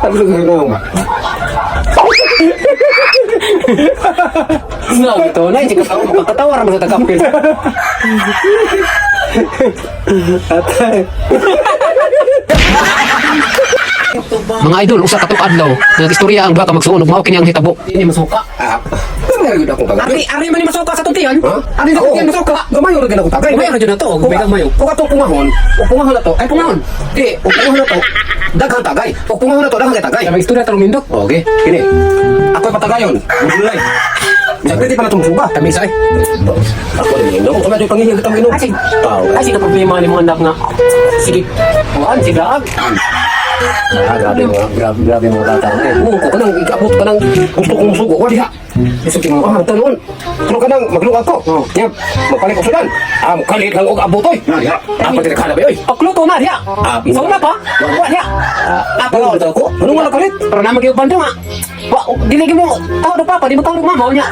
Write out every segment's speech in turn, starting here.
Ano ka? No, ito na sige ka makakatawa ra man sa tagapil. Atay. Mga idol, usa ka adlaw, nag-istorya ang duha ka magsuon ug mao kini ang hitabo. Ini masuka. Ah, gamay ra gyud akong tagay. Ari, ari man ni masuka sa tuntian. Ha? Ari sa tuntian masuka. Gamay ra gyud akong tagay. Gamay ra gyud na to, gamay gamay. Kung atong pungahon, ug pungahon na to, Ay pungahon. Di, ug pungahon na to, daghang tagay. Ug pungahon na to, daghang kay tagay. May istorya tarong nindot. Okay, kini. Ako'y patagayon. Gulay. Bisag pwede pa na itong suga. Kami sa ay. Ako rin inom. Kung medyo pangihil kitang inom. Ay, sige. Tao. Ay, sige problema ni mga anak nga. Sige. Kuan si Daag. Ah, grabe mo, grabe, grabe mo bata. Eh, kung ko kanang ikabot ka nang gusto kong musugo, wa diha. Isog mo. Ah, tanon. Pero kanang magluwag ko. Oh. Nya, magpalit og sudan. Ah, kalit lang og abotoy. Na diha. Apa diri kada oy. Pagluto na diha. Ah, Sa una pa. Wa diha. Ah, pero ko. Ano nga kalit? Pero na magyuban to nga. Wa dili gyud mo tawag og papa, di mo tawag og mama unya.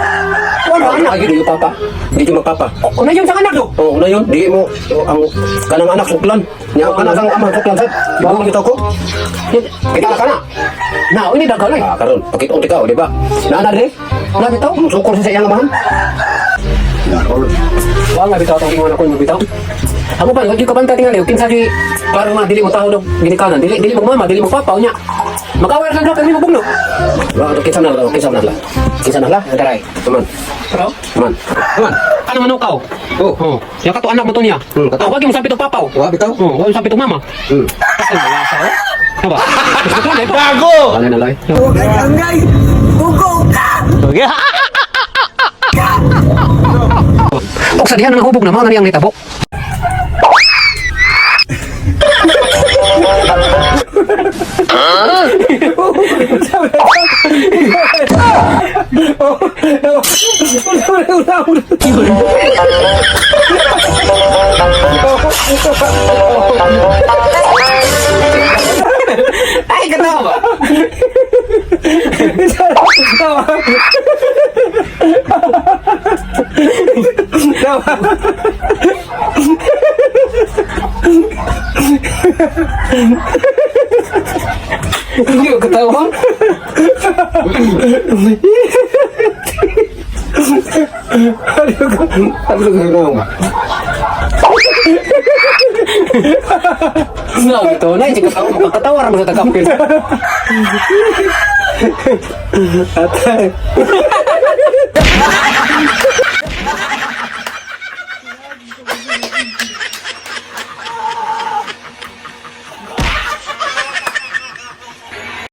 Wa na anak. Ay, di mo papa. Di mo papa. Una yun sa anak do. Oh, una yun, di mo oh, ang kanang anak suklan. Nya ang kanang ama suklan sad. Ibuhol kita ko. Kita ka na. Na, ini daghan oy. Ah, karon pakit unti ka, di ba? Naa na dire. Na bitaw. Sukol sa iyang amahan. Wa nga bitaw tong ingon ako mo bitaw. Ako pa, wag ka banta tingali, kinsa di para nga dili mo tawag og ginikanan, dili dili mo mama, dili mo papa unya. Makaway ra lang kami mabugno. Wa kinsa na lang, kinsa na lang. Kinsa na lang? Daray. Tuman. Pero Tuman. Tuman. ano man kaw? Oh. Oh, ya kato anak mo to niya. Kato. Oh, wag mo sampit og papaw. Wa bitaw. Oh, wag mo sampit og mama. Ay, wala sa oh. Ano ba? Gusto ko na ito. Gago! Ano na lang? Huwag kang angay! Bugo ka! Og sa diha na nahubog na mao na niyang nitabo. Ay, katawa ba? Hindi ko katawa. Ano ka? No, ito na sige ka makakatawa ra man sa tagapil. Atay.